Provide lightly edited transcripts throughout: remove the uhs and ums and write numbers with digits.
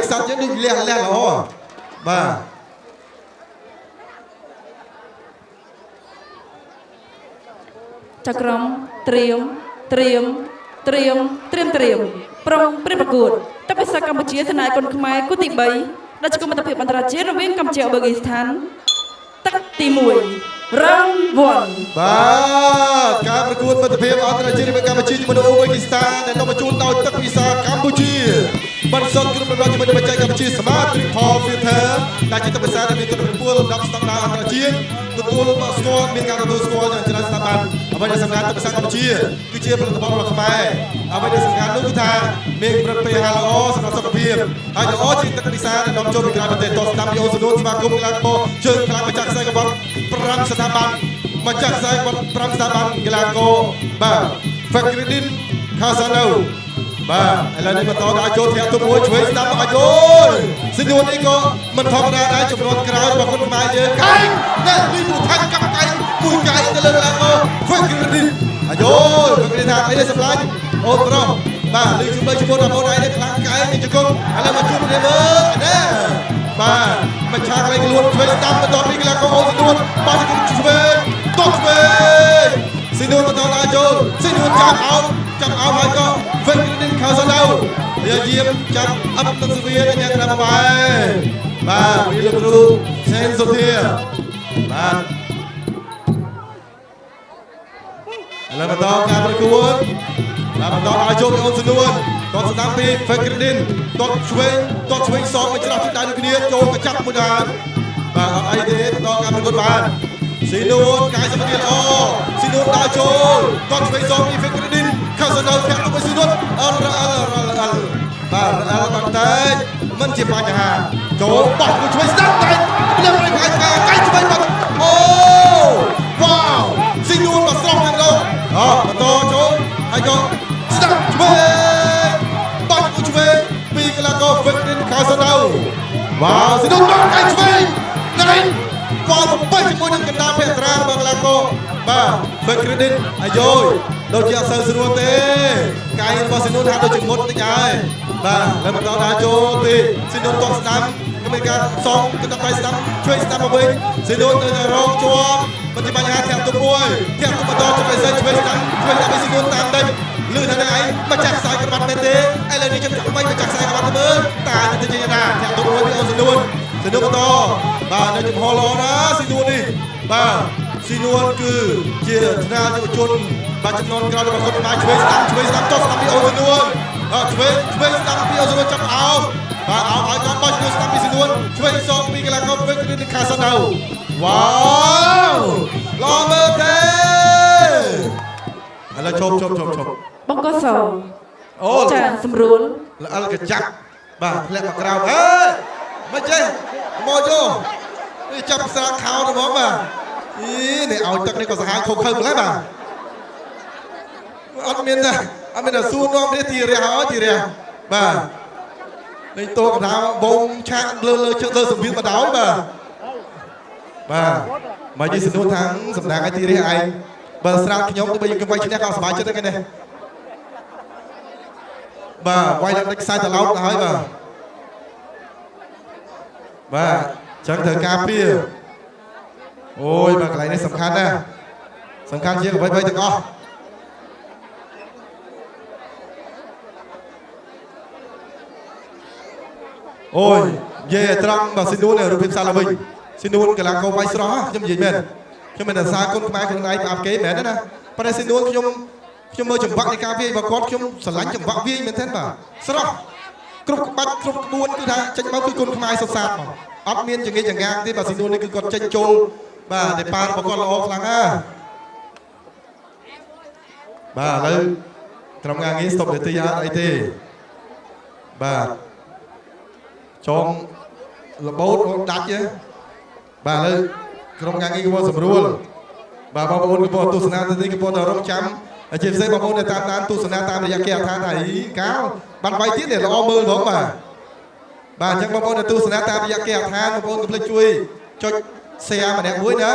ខ្សត់យើងដូចលះលះល្អបាទ ចក្រមត្រៀមត្រៀមត្រៀមត្រៀមត្រៀមប្រុងព្រៀបប្រកួតទឹកពិសាកម្ពុជាសេនាគុនខ្មែរគូទី3ដែលជាគុំមិត្តភាពអន្តរជាតិរវាងកម្ពុជាអូបឺគីស្ថានទឹកទី1 round 1 បាទការប្រកួតមិត្តភាពអន្តរជាតិរវាងកម្ពុជាជាមួយនឹងអូបេគីស្ថានដែលនាំមកជូនដោយទឹកពិសាកម្ពុជាបានសុទ្ធគ្រប់ប្រព័ន្ធជាមួយនឹងបច្ចេកវិទ្យា Smart Triple Filter ដែលជាទឹកពិសាដែលមានគុណភាពខ្ពស់លំដាប់ស្តង់ដារអន្តរជាតិទទួលមកស្គាល់មានការទទួលស្គាល់យ៉ាងច្រើនស្ថាប័នអ្វីដែលសំខាន់ទឹកពិសាកម្ពុជាគឺជាផលិតផលរបស់ខ្មែរអ្វីដែលសំខាន់នោះគឺថាមានកម្រិត pH ល្អសម្រាប់សុខភាពហើយល្អជាងទឹកពិសាដែលនាំចូលពីក្រៅប្រទេសតស្ដាប់ពីអូសនួនស្មាគមកីឡាករជើងខ្លាំងម្ចាស់ខ្សែក្រវ៉ាត់5ស្ថាប័នម្ចាស់ខ្សែក្រវ៉ាត់5ស្ថាប័នកីឡាករបាទ Fakridin Khasano បាទឥឡូវនេះបន្តដល់ចូលធាក់ទុំមួយឆ្វេងស្ដាំមកអាយយស៊ីនួននេះក៏មិនធម្មតាដែរចំនួនក្រោយរបស់គុណខ្មែរយើងកែងណែលីពូថាំងកាប់កែងមួយកែងទៅលើកីឡាករ Fakridin អាយយ Fakridin ថាអីនេះសម្លាញ់អូនប្រុសបាទលឺជំរឿឈ្មោះដល់បងឯងនេះខ្លាំងកែងនេះជង្គង់ឥឡូវមកជួបគ្នាមើលណែបាទមកឆាកន្លែងខ្លួនឆ្វេងស្ដាំបន្តពីកីឡាករអូនស៊ីនួនបាទជង្គង់ឆ្វេងតបឆ្វេងស៊ីនួនបន្តដល់ចូលស៊ីនួនចាប់អោបចាប់អោបហើយក៏ Fakridin ខៅសាដៅយាយាមចាប់អឹបទឹកសវៀនយ៉ាងណាបាយបាទពីលោកគ្រូសេនសុធាបាទឥឡូវបន្តការប្រកួតបាទបន្តដល់ចូលពីអូនសនួនតបស្ដាំពី Fakridin តបឆ្វេងតបឆ្វេងសងមួយច្រោះជិះដៃដូចគ្នាចូលកញ្ចាប់មួយដែរបាទអត់អីទេបន្តការប្រកួតបានស៊ីនួនកាយសម្បត្តិល្អស៊ីនួនដើរចូលតបឆ្វេងសងពី Fakridin ខៅសាដៅធាក់ទៅស៊ីនួនអរអល់រអល់បាទរអល់បន្តិចមិនជាបញ្ហាចូលបោះមួយឆ្វេងស្ដាំតែម្នាក់ប្រៃផ្កាកែឆ្វេងបាត់អូវ៉ាវស៊ីនួនមកស្រស់តែម្ដងអបន្តចូលហើយក៏ស្ដាំឆ្វេងបាត់មួយឆ្វេងពីកីឡាករ Fakridin ខៅសាដៅវ៉ាវស៊ីនួនបាត់កែឆ្វេងណែវ៉ាវបំពេញជាមួយនឹងកណ្ដាលភក្ត្រារបស់កីឡាករបាទ Fakridin អាយយដូចជាអត់សូវស្រួលទេកាយរបស់ស៊ីនួនហាក់ដូចជាមុតតិចហើយបាទហើយបន្តដល់ចូលទីស៊ីនួនតបស្ដាំក៏មានការសងកណ្ដាប់ដៃស្ដាំជួយស្ដាំមកវិញស៊ីនួននៅតែរងជាប់មិនជាបញ្ហាធាក់ទុំមួយធាក់ទុំបន្តចុះឲ្យសេឆ្វេងស្ដាំឆ្វេងស្ដាំឲ្យស៊ីនួនតាមដេញលឺថាឯងម្ចាស់ខ្សែក្រវ៉ាត់មែនទេឥឡូវនេះខ្ញុំចាំបាច់ម្ចាស់ខ្សែក្រវ៉ាត់ទៅមើលតានឹងទៅជាណាធាក់ទុំមួយពីអូស៊ីនួនស៊ីនួនបន្តបាទនៅចំហល្អណាស់ស៊ីនួននេះបាទស៊ីនួនគឺជាថ្នាលយុវជនបាទចំនួនក្រោយរបស់គាត់មកឆ្វេងស្ដាំឆ្វេងស្ដាំចុះស្ដាំពីអូស៊ីនួនឆ្វេងឆ្វេងស្ដាំពីអូស៊ីនួនចាប់អោបបាទអោបឲ្យគាត់បោះឆ្វេងស្ដាំពីស៊ីនួនឆ្វេងសងពីកីឡាករវិញគឺខាសាដៅវ៉ាវល្អមើលទេឥឡូវឈប់ឈប់ឈប់ឈប់ បង្គោលស អូ ចាសម្រួល ល្អិលកញ្ចាប់បាទធ្លាក់មកក្រោមអេមិនចេះមកយកនេះចាប់ផ្សារខោទៅហ្មងបាទអីនេះឲ្យទឹកនេះក៏សាហាវខុសខើម្ល៉េះបាទអត់មានទេអត់មានតែសួរនាំនេះទីរះហើយទីរះបាទនេះតោកណ្ដាលវងឆាកលើលើជើងលើសង្វៀនបដ ாய் បាទបាទមកនិយាយសំនួរថាងសំណាងឲ្យទីរះឯងបើស្រាប់ខ្ញុំទោះបីយើងវាយឈ្នះក៏សប្បាយចិត្តដែរគេនេះបាទវាយដល់ដាច់ខ្សែត្រឡោកទៅហើយបាទបាទចឹងត្រូវការពារអូយបាទកន្លែងនេះសំខាន់ណាស់សំខាន់ជាងអ្វីៗទាំងអស់អូយនិយាយឲ្យត្រង់បាទស៊ីនួននេះរូបភាពសារឡើងវិញស៊ីនួនកីឡាករវាយស្រស់ហ៎ខ្ញុំនិយាយមែនខ្ញុំមិនតែសារគុណខ្មែរខ្លួនឯងផ្អាប់គេមែនទេណាប៉ុន្តែស៊ីនួនខ្ញុំខ្ញុំមើលចង្វាក់នៃការវាយរបស់គាត់ខ្ញុំស្រឡាញ់ចង្វាក់វាយមែនទេបាទស្រស់គ្រប់ក្បាច់គ្រប់ក្បួនគឺថាចេញមកគឺគុណខ្មែរសុទ្ធសាធមកអត់មានចង្អេចង្ងាងទេបាទស៊ីនួននេះគឺគាត់ចេញចូលបាទតែប៉ារបស់គាត់ល្អខ្លាំងណាស់បាទឥឡូវក្រុមការងារស្តុបនាទីអត់អីទេបាទចងរបូតដាច់ទេបាទឥឡូវក្រុមការងារកំពុងសម្រួលបាទបងប្អូនកំពុងទស្សនាទៅនេះកំពុងតែរងចាំហើយជាពិសេសបងប្អូនដែលតាមដានទស្សនាតាមរយៈគេហដ្ឋានថាអីកាលបានវាយទៀតនេះល្អមើលហ្មងបាទបាទអញ្ចឹងបងប្អូនដែលទស្សនាតាមរយៈគេហដ្ឋានបងប្អូនកុំភ្លេចជួយចុច share ម្នាក់មួយណា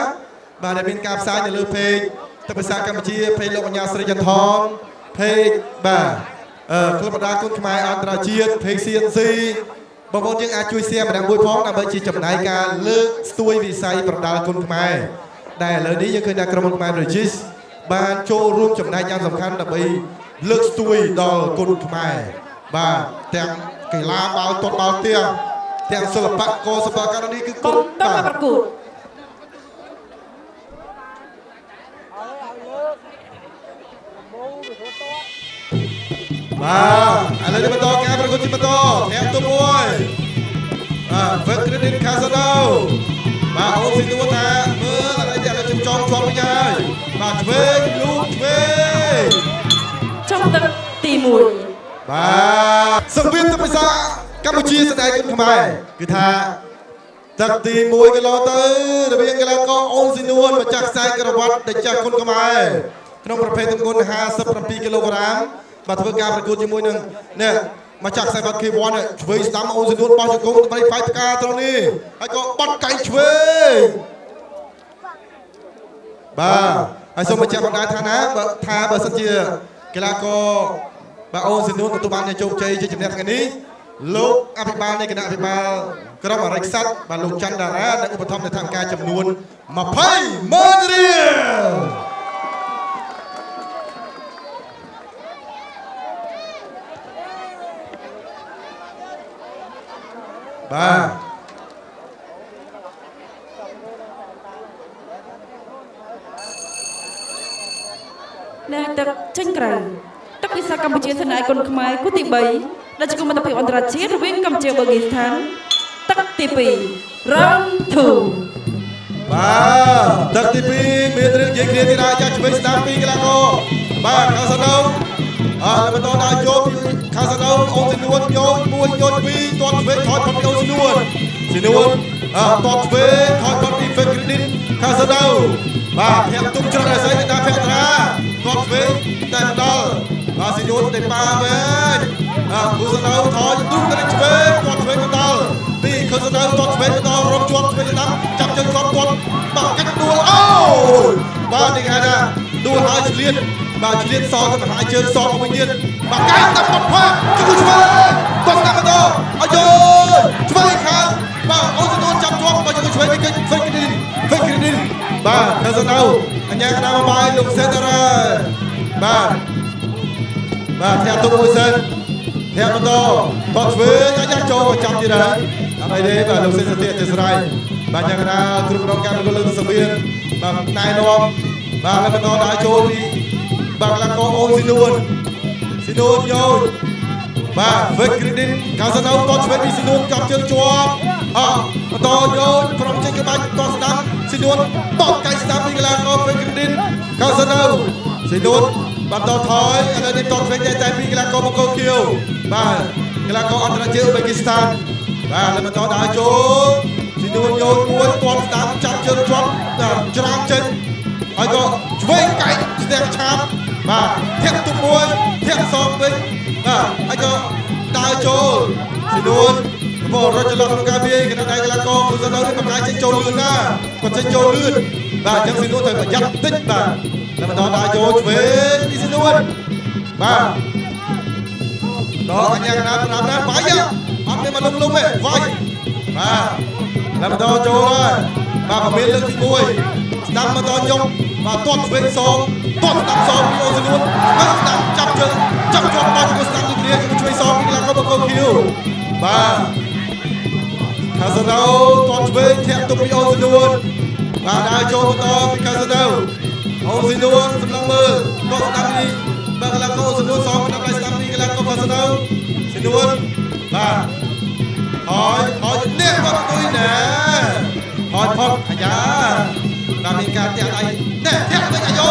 បាទដែលមានការផ្សាយនៅលើ page ទឹកភាសាកម្ពុជា page លោកអញ្ញាស្រីចន្ទថន page បាទអឺក្លឹបបដាគុណខ្មែរអន្តរជាតិ page CNC បងប្អូនយើងអាចជួយ share ម្នាក់មួយផងដើម្បីជាចំណែកការលើកស្ទួយវិស័យប្រដាល់គុនខ្មែរដែលឥឡូវនេះយើងឃើញថាក្រុមហ៊ុនខ្មែរ Regis បានចូលរួមចំណែកយ៉ាងសំខាន់ដើម្បីលើកស្ទួយដល់គុនខ្មែរបាទទាំងកីឡាបាល់ទាត់បាល់ទះទាំងសិល្បករសិល្បករនេះគឺគុ បំ ន តការប្រកួត បាទឥឡូវនេះបន្តការប្រកួតជាបន្តធាក់ទុំមួយបាទ Fed Credit Casino បាទអូនស៊ីនួថាមើលអីទៀតឥឡូវជំចងជាប់វិញហើយបាទឆ្វេងលូកឆ្វេង ចុងទឹកទី1 បាទសង្វៀនទឹកភាសាកម្ពុជាស្ដែងគុនខ្មែរគឺថាទឹកទី1កន្លងទៅរវាងកីឡាករអូនស៊ីនួនម្ចាស់ខ្សែក្រវ៉ាត់ដែលចាស់គុនខ្មែរក្នុងប្រភេទទម្ងន់57គីឡូក្រាមបាទធ្វើការប្រកួតជាមួយនឹងនេះម្ចាស់ខ្សែបាត់ K1 នេះឆ្វេងស្ដាំអូនស៊ីនួនបោះជង្គង់ដើម្បីហ្វាយផ្កាត្រង់នេះហើយក៏បាត់កែងឆ្វេងបាទហើយសូមបញ្ជាក់ផងដែរថាណាបើថាបើសិនជាកីឡាករបាទអូនស៊ីនួនទទួលបានជោគជ័យជាជំនះថ្ងៃនេះលោកអភិបាលនៃគណៈអភិបាលក្រុមអរិយក្សត្របាទលោកច័ន្ទតារានិងឧបត្ថម្ភនៃថវិកាចំនួន20ម៉ឺនរៀលបាទ នៅទឹកចេញក្រៅទឹកពិសាកម្ពុជាសេនាគុនខ្មែរគូទី3ដែលជាគុំមិត្តភាពអន្តរជាតិរវាងកម្ពុជាប៊ឺហ្គីស្ថានទឹកទី2 round 2 បាទទឹកទី2មានរឿងនិយាយគ្នាទៀតហើយចាស់ឆ្វេងស្ដាំពីកីឡាករបាទខាសាណូអើបន្តដល់យកពីខាសាណូអូនស៊ីនួនយកមួយយកពីរទាត់ឆ្វេងថយផុតពីអូនស៊ីនួនស៊ីនួនអើទាត់ឆ្វេងថយផុតពីហ្វេគ្រីឌីនខាសាណូបាទធាក់ទុំច្រករស័យកណ្ដាលភក្ត្រាទាត់ឆ្វេងតែម្ដងបាទស៊ីនួនទៅប៉ាវិញអើគូសាណូថយទ្រុងទៅឆ្វេងទាត់ឆ្វេងម្ដងពីខូសាណូទាត់ឆ្វេងម្ដងរំជាប់ឆ្វេងស្ដាំចាប់ជើងជាប់ទាត់បាទកាច់ដួលអូបាទនេះគេហៅថាដួលហើយឆ្លៀតបាទឆ្លៀតសទៅមហាជើងសមកវិញទៀតបាទកែងតាមបាត់ផាជង្គង់ឆ្វេងទាត់ស្ដាំម្ដងអាយយឆ្វេងខាងបាទអូនទៅចាប់ជាប់បាទជង្គង់ឆ្វេងវិញគេហ្វេគ្រីឌីនហ្វេគ្រីឌីនបាទខូសាណូអញ្ញាកណ្ដាលបាយលោកសេនតារ៉ាបាទបាទធាក់ទុកមួយសិនធាក់បន្តតឆ្វេងអាយ៉ាចូលចាប់ទៀតហើយអត់អីទេបាទលោកសេនសតិអធិស្ឋានបាទយ៉ាងណាគ្រប់គ្រងការប្រកួតលើសង្វៀនបាទណែនាំបាទហើយបន្តដល់ចូលពីបាទកីឡាករអូនស៊ីនួនស៊ីនួនយោបាទហ្វេគ្រីឌីនកាសាណូតឆ្វេងពីស៊ីនួនចាប់ជើងជាប់អបន្តយោព្រមចេញក្បាច់តស្ដាំស៊ីនួនបោកកៃស្ដាំពីកីឡាករហ្វេគ្រីឌីនកាសាណូស៊ីនួនបន្តថយឥឡូវនេះតឆ្វេងតែពីកីឡាករមង្គលខៀវបាទកីឡាករអន្តរជាតិអ៊ូបេគីស្ថានបាទហើយបន្តដើរចូលស៊ីនួនយោមួយទាត់ស្ដាំចាប់ជើងជាប់ច្រាមចេញហើយក៏ឆ្វេងកែកស្ទះឆាបបាទធាក់ទុកមួយធាក់សងវិញបាទហើយក៏ដើរចូលស៊ីនួនកំពុងរត់ចន្លោះក្នុងការវាយកណ្ដាលដៃកីឡាករគូសាណូនេះបកាយចេញចូលលឿនណាគាត់ចេញចូលលឿនបាទអញ្ចឹងស៊ីនួនត្រូវប្រយ័ត្នតិចបាទแล้วបន្តដើរចូលឆ្វេងពីស៊ីនួនបាទដល់អញ្ញាកណាប្រាប់ណាវាយអត់មានមកលុំលុំទេវាយបាទแล้วបន្តចូលហើយបាទប្រមានលើកទី1ស្ដាំបន្តយកបាទទាត់ឆ្វេងសងទាត់ស្ដាំសងពីអូស៊ីនួនបាទស្ដាំចាប់ជើងចាប់ជាប់បាល់ជាមួយស្ដាំដូចគ្នាជាមួយឆ្វេងសងពីកីឡាករបង្គោលខៀវបាទខាសាណូទាត់ឆ្វេងធាក់ទុំពីអូស៊ីនួនបាទដើរចូលបន្តពីខាសាណូអូស៊ីនួនសម្លឹងមើលទាត់ស្ដាំនេះបាទកីឡាករអូស៊ីនួនសងស្ដាំដៃស្ដាំពីកីឡាករខាសាណូស៊ីនួនបាទថយថយនេះគាត់ទុយណែថយផុតអាយ៉ាបាទមានការធាក់ដៃនេះធាក់វិញអាយ៉ូ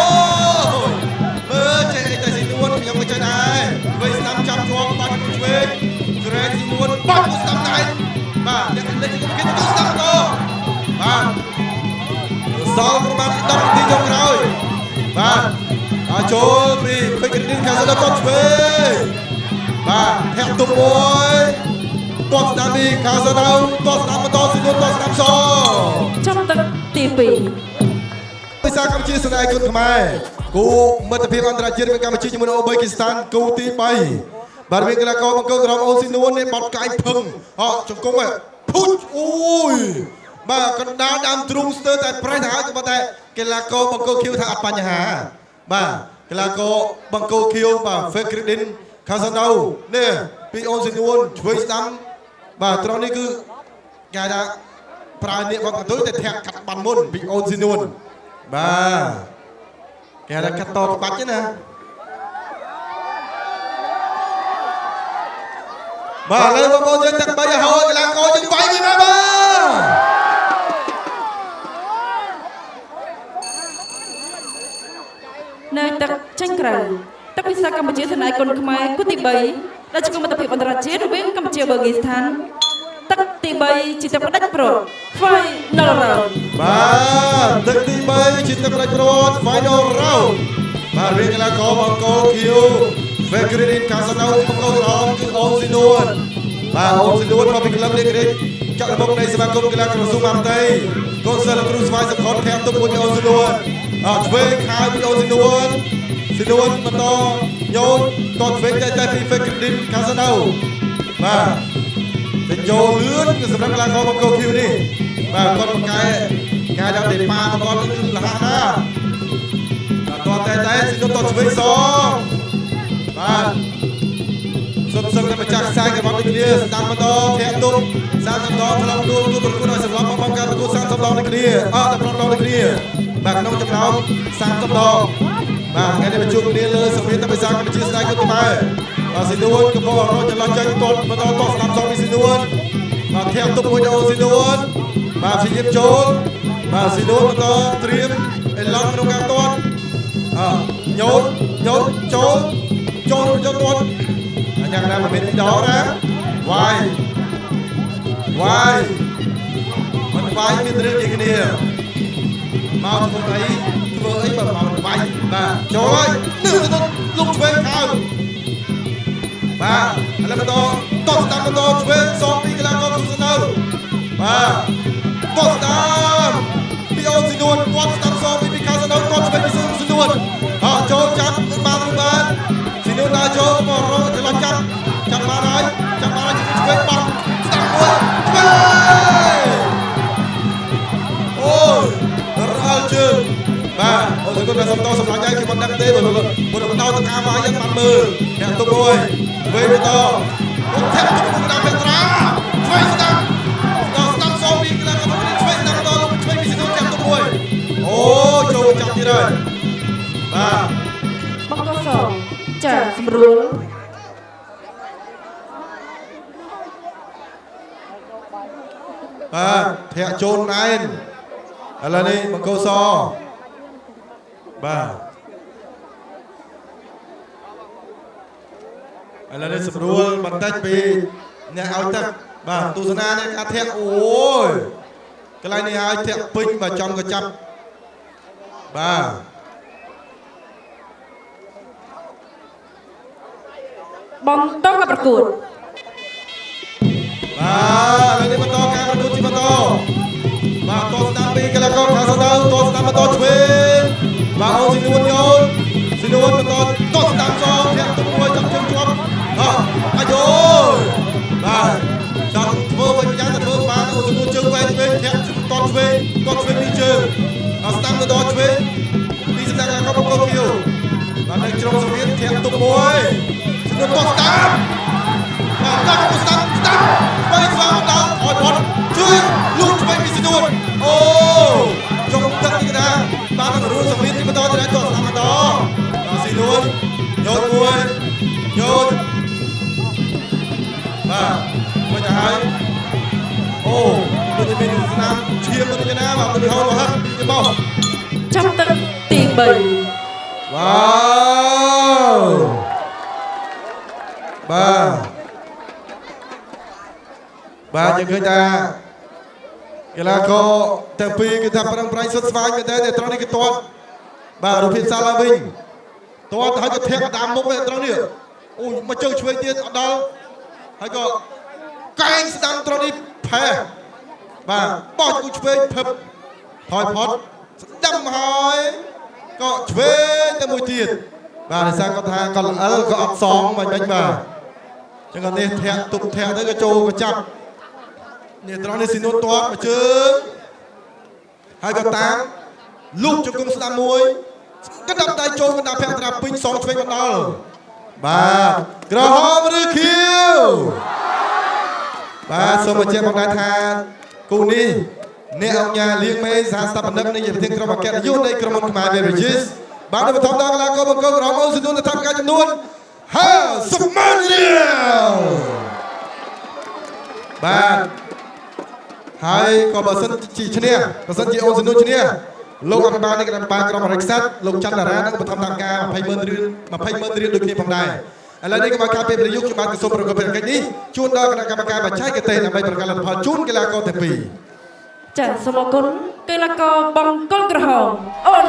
មើលចេះអីតែស៊ីនួនខ្ញុំក៏ចេះដែរវិញស្ដាំចាប់ជាប់បាត់ឆ្វេងក្រែស៊ីនួនបាត់ស្ដាំដៃបាទអ្នកលេខគេទៅស្ដាំបន្តបាទសល់ប្រមាណ10នាទីចុងក្រោយបាទដល់ចូលពីហ្វិករីឌីនខាសាឡូតឆ្វេងបាទធាក់ទុំមួយទាត់ស្ដាំពីខាសាណៅទាត់ស្ដាំបន្តស៊ីនួនទាត់ស្ដាំស ចុងទឹកទី2 ភាសាកម្ពុជាស្នេហ៍គុនខ្មែរគូមិត្តភាពអន្តរជាតិរវាងកម្ពុជាជាមួយនឹងអូបេគីស្ថានគូទី3 បាទមានកីឡាករបង្គោលក្រហមអូស៊ីនួននេះបត់កាយភឹងហក់ជង្គង់ភូចអូយបាទកណ្ដាលដើមទ្រូងស្ទើរតែប្រេះទៅហើយក៏ប៉ុន្តែកីឡាករបង្គោលខៀវថាអត់បញ្ហាបាទកីឡាករបង្គោលខៀវបាទ Fekridin Khasano នេះពីអូស៊ីនួនឆ្វេងស្ដាំបាទត្រង់នេះគឺគេថាប្រើនាគវត្តកន្ទុយតែធាក់កាត់បានមុនពីអូនស៊ីនួនបាទគេថាកាត់តក្បាច់ទេណាបាទឥឡូវបងប្អូនយើងទឹក3ឲ្យហើយកីឡាករយើងវាយវិញមកបាទ នៅទឹកចេញក្រៅទឹកពិសាកម្ពុជាសេនាគុណខ្មែរគូទី3ដែលជាមិត្តភាពអន្តរជាតិរវាងកម្ពុជាបឺហ្គីស្ថានទឹកទី3ជាទឹកផ្ដាច់ព្រ័ត្រ Final Round បាទទឹកទី3ជាទឹកផ្ដាច់ព្រ័ត្រ Final Round បាទរៀងកីឡាករបង្គោលខៀវ Fekridin Khasano បង្គោលក្រហមគឺអូនស៊ីនួនបាទអូនស៊ីនួនមកពីក្លឹបលេខរាជចក្រមុខនៃសមាគមកីឡាក្រសួងមហាផ្ទៃកូនសិស្សលោកគ្រូស្វាយសុខុនធាក់ទុកមួយពីអូនស៊ីនួនអត់ឆ្វេងខៅពីអូនស៊ីនួនស៊ីនួនបន្តញោតតឆ្វេងតែពី Fekridin Khasano បាទទៅចូលលឿនគឺសម្រាប់កីឡាករបង្គោលខៀវនេះបាទគាត់បកកែកែដល់ដេប៉ារបស់គាត់គឺលះណាស់បាទតតែស៊ីនួនតឆ្វេងសងបាទសុទ្ធសឹងតែម្ចាស់ខ្សែក្រវ៉ាត់ដូចគ្នាស្ដាំបន្តធាក់ទុំ30ដងធ្លាប់ដួលគូប្រកួតឲ្យសម្លប់បងការប្រកួត30ដងដូចគ្នាអត់15ដងដូចគ្នាបាទក្នុងចំណោម30ដងបាទថ្ងៃនេះប្រជុំគ្នាលើសង្វៀនតបិសាកម្ពុជាស្ដាយគុណខ្មែរបាទស៊ីនួនកំពុងរត់ចន្លោះចេញទាត់បន្តតស្ដាំសងពីស៊ីនួនបាទធាក់ទុំមួយដល់ស៊ីនួនបាទព្យាយាមចូលបាទស៊ីនួនបន្តត្រៀមអេឡង់ក្នុងការទាត់អញោតញោតចូលចូលចូលទាត់អញ្ញាណាមិនមានទីដងណាវាយវាយមិនវាយមានរឿងជាគ្នាមកធ្វើអីធ្វើអីបើមកមិនវាយបាទចូលហើយនេះទៅលុកឆ្វេងខៅបាទឥឡូវបន្តតស្ដាំបន្តឆ្វេងសងពីកីឡាករគូសនៅបាទតស្ដាំពីអូនស៊ីនួនគាត់ស្ដាំសងពីខាសនៅគាត់ឆ្វេងពីស៊ីនួនអត់ចូលចាប់បានឬបានស៊ីនួនដើរចូលមករកចន្លោះចាប់ចាប់បានហើយចាប់បានហើយឆ្វេងបាត់ស្ដាំមួយឆ្វេងអូយរអល់ជើងបាទអូស៊ីនួនបានសំតសម្លាញ់ហើយខ្ញុំមិនដឹងទេបើមុនបន្តទៅការវាយយ៉ាងបានមើលអ្នកទុំមួយឆ្វេងបន្តអូធាក់ទុំមួយក្តារពេត្រាឆ្វេងស្ដាំដល់ស្ដាំសងពីកីឡាករឆ្វេងស្ដាំបន្តលោកឆ្វេងពីស៊ីនួនចាប់ទុំមួយអូចូលចាប់ទៀតហើយបាទ បង្គោលសចាស្រួល បាទធាក់ចូលណែនឥឡូវនេះបង្គោលសបាទឥឡូវនេះស្រួលបន្តិចពីអ្នកឲ្យទឹកបាទទស្សនានេះការធាក់អូយកន្លែងនេះឲ្យធាក់ពេញបាទចំក៏ចាប់បាទ បន្តការប្រកួត បាទឥឡូវនេះបន្តការប្រកួតជាបន្តបាទតស្ដាំពីកីឡាករខាសដៅតស្ដាំបន្តឆ្វេងបាទអូស៊ីនួនយោនស៊ីនួនបន្តតស្ដាំសងធាក់ទុំមួយចាប់ជើងជាប់អអាយយបាទចង់ធ្វើវិញយ៉ាងទៅធ្វើបានអូស៊ីនួនជើងវែងពេកធាក់តឆ្វេងតឆ្វេងពីជើងអស្ដាំទៅដល់ឆ្វេងពីសំណាក់កីឡាករបង្គោលខៀវបាទនៅជ្រុងសង្វៀនធាក់ទុំមួយស៊ីនួនតស្ដាំបាទកាត់ស្ដាំស្ដាំបីស្វាដល់ឲ្យផុតជួយលូកឆ្វេងពីស៊ីនួនអូចុងទឹកនេះណាបាននឹងរួចសង្វៀនទីបន្តទៅដល់តស្ដាំបន្តបាទស៊ីនួនញោតមួយញោតបាទមួយទៅហើយអូដូចជាមានស្នាមឈាមដូចជាណាបាទដូចហៅលោហិតពីបោះ ចាប់ទឹកទី3 វ៉ាវបាទបាទយើងឃើញថាកីឡាករទាំងពីរគឺថាប្រឹងប្រែងសុទ្ធស្វាញមែនទែនតែត្រង់នេះគឺទាត់បាទរូបភាពសាឡើងវិញទាត់ហើយក៏ធាក់តាមមុខឯត្រង់នេះអូមកជើងឆ្វេងទៀតអត់ដល់ហើយក៏កែងស្ដាំត្រង់នេះផេះបាទបោះជង្គង់ឆ្វេងភឹបថយផុតស្ដាំហើយក៏ឆ្វេងទៅមួយទៀតបាទដោយសារគាត់ថាក៏ល្អិលក៏អត់សងមិនបាញ់បាទ ចឹងក៏នេះធាក់ទប់ធាក់ទៅក៏ចូលក៏ចាប់នេះត្រង់នេះស៊ីនួនទាត់មួយជើងហើយក៏តាមលូកជង្គង់ស្ដាំមួយកណ្ដាប់ដៃចូលកណ្ដាប់ភក្ត្រាពេញសងឆ្វេងមកដល់បាទក្រហមឬខៀវបាទសូមបញ្ជាក់ផងដែរថាគូនេះអ្នកអង្គញាលៀងមេសហស្ថាបនិកនៃប្រធានក្រុមអគ្គនាយកនៃក្រុមហ៊ុនខ្មែរ Beverages បានឧបត្ថម្ភដល់កីឡាករបង្គោលក្រហមអូនស៊ីនួនទៅតាមការចំនួន50ម៉ឺនរៀលបាទហើយក៏បើសិនជាឈ្នះបើសិនជាអូនស៊ីនួនឈ្នះលោកអភិបាលនៃគណៈបាលក្រុមអរិយក្សត្រលោកច័ន្ទតារានឹងឧបត្ថម្ភតាមការ20ម៉ឺនរៀល20ម៉ឺនរៀលដូចគ្នាផងដែរឥឡូវនេះក៏បានការពេលប្រយុទ្ធខ្ញុំបានក៏សូមប្រកបភារកិច្ចនេះជូនដល់គណៈកម្មការបច្ចេកទេសដើម្បីប្រកាសលទ្ធផលជូនកីឡាករទាំងពីរ ចាសូមអរគុណកីឡាករបង្គោលក្រហមអូន